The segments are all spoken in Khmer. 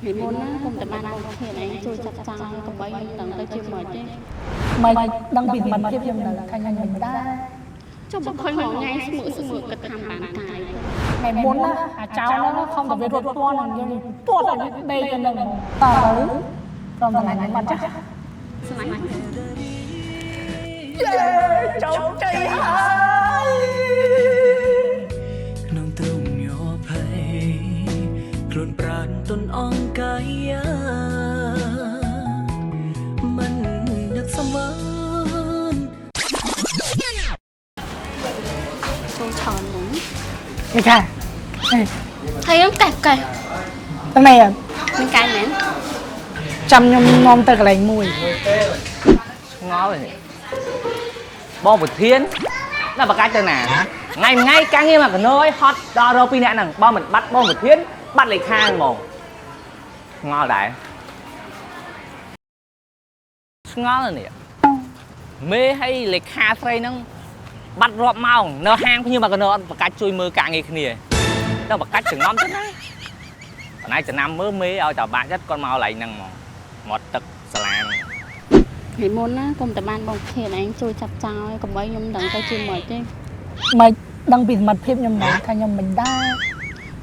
ពីមុនណាគុំតែបានបងធានឯងជួយចាត់ចែងកុំបីខ្ញុំដឹងទៅជាមួយទេ មិនដឹងពីសមត្ថភាពខ្ញុំនៅថាខ្ញុំមិនដែរ ចុះបើឃើញរងថ្ងៃស្មើស្មើគិតថាបានកាយ ថ្ងៃមុនណាអាចោហ្នឹងខំតែវារត់ទាន់នឹងយើងទាត់ឲ្យវាដេកទៅនឹងតើឥឡូវព្រមស្រឡាញ់ខ្ញុំអត់ចាស់ ស្លាញ់ យេជោគជ័យហើយ ក្នុងទ្រង់ញភ័យខ្លួនប្រានទុនអង្កាយាមិននឹកសមន ចូលឆនហ្នឹង នេះខា ហើយខ្ញុំកេះកេះ តានេះ មានកាយមែន ចាំខ្ញុំនាំទៅកន្លែងមួយ ឆ្ងល់ទេបងប្រធានដល់បកាច់ទៅណាថ្ងៃថ្ងៃការងារមកកណោយហត់ដល់រកពីរអ្នកហ្នឹងបើមិនបាត់បងប្រធានបាត់លេខាហ្មងឆ្ងល់ដែរឆ្ងល់នេះមេឲ្យលេខាស្រីហ្នឹងបាត់រាប់ម៉ោងនៅហាងភ្ញៀវមកកណោអត់បកាច់ជួយមើលការងារគ្នាដល់បកាច់ចងំទៅណាបងឯងចំណាំមើលមេឲ្យតែបាក់ចិត្តគាត់មកកន្លែងហ្នឹងហ្មងមាត់ទឹកសាឡាហ្នឹង ពីមុនណាគុំតែបានបងធានឯងជួយចាត់ចែងកុំបីខ្ញុំដឹងទៅជាមួយទេ មិនដឹងពីសមត្ថភាពខ្ញុំនៅថាខ្ញុំមិនដែរ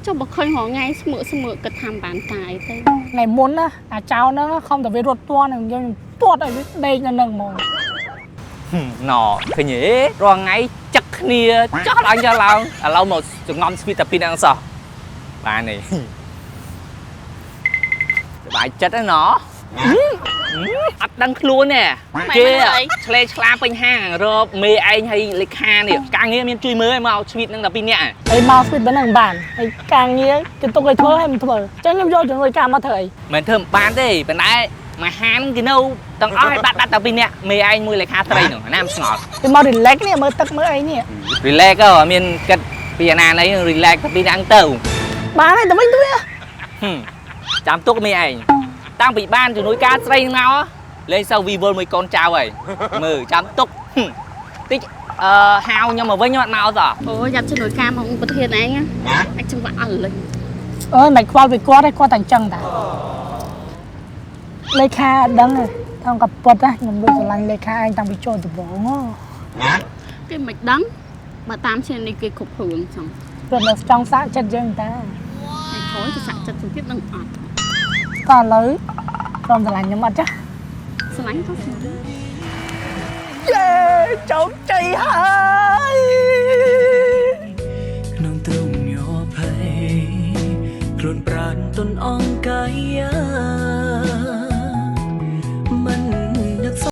ចុះបើឃើញរងថ្ងៃស្មើស្មើគិតថាបានកាយទៅ ថ្ងៃមុនណាអាចោហ្នឹងខំតែវារត់ទាន់នឹងយើងទាត់ឲ្យវាដេកនៅនឹងហ្មង ណឃើញទេរាល់ថ្ងៃចឹកគ្នាចោះឡើងចោះឡើងឥឡូវមកចងំស្វីតតែពីរនាក់សោះបាននេះសบายចិត្តហ្នឹងណអត់ដឹងខ្លួនទេគេឆ្លេឆ្លាពេញហាងរកមេឯងហើយលេខានេះការងារមានជួយមើលឲ្យមកស្វីតហ្នឹងតែពីរនាក់ ហើយមកស្វីតប៉ុណ្ណឹងបានហើយការងារគេទុកឲ្យធ្វើឲ្យមិនធ្វើអញ្ចឹងខ្ញុំយកជំនួយការមកធ្វើអី មិនធ្វើមិនបានទេប៉ុន្តែមួយហាងគេនៅទាំងអស់ឲ្យបាត់បាត់តែពីរនាក់មេឯងមួយលេខាស្រីហ្នឹងណាមិនឆ្ងល់ គេមក relax នេះមើលទឹកមើលអីនេះ relax ក៏មានគិតពីអាណាណី relax តែពីរនាក់ទៅ បានហើយទៅវិញទៅវា ចាំទុកមីឯងតាំងពីបានជំនួយការស្រីមកលេងសូវវីវលមួយកូនចៅហើយមើលចាំទុកតិចអឺហៅខ្ញុំមកវិញអត់មកសោះ អូយ៉ាប់ជំនួយការមកប្រធានឯងអាចចង្វាក់អស់លិញ អើយមិនខ្វល់ពីគាត់ទេគាត់តែអញ្ចឹងតាលេខាអត់ដឹងទេថងកពុតណាខ្ញុំដូចស្រឡាញ់លេខាឯងតាំងពីចូលដំបូងហ៎ គេមិនដឹងបើតាមជានេះគេគ្រប់រឿងចឹង ព្រោះនៅចង់សាកចិត្តយើងតា ហើយក្រោយទៅសាក់ចិត្តសម្ភាពនឹងអត់ តើឥឡូវព្រមស្រឡាញ់ខ្ញុំអត់ចាស់ ស្រឡាញ់ក៏ស្រឡាញ់ យេជោគជ័យហើយ ក្នុងទ្រង់ញភ័យខ្លួនប្រានទុនអង្កាយា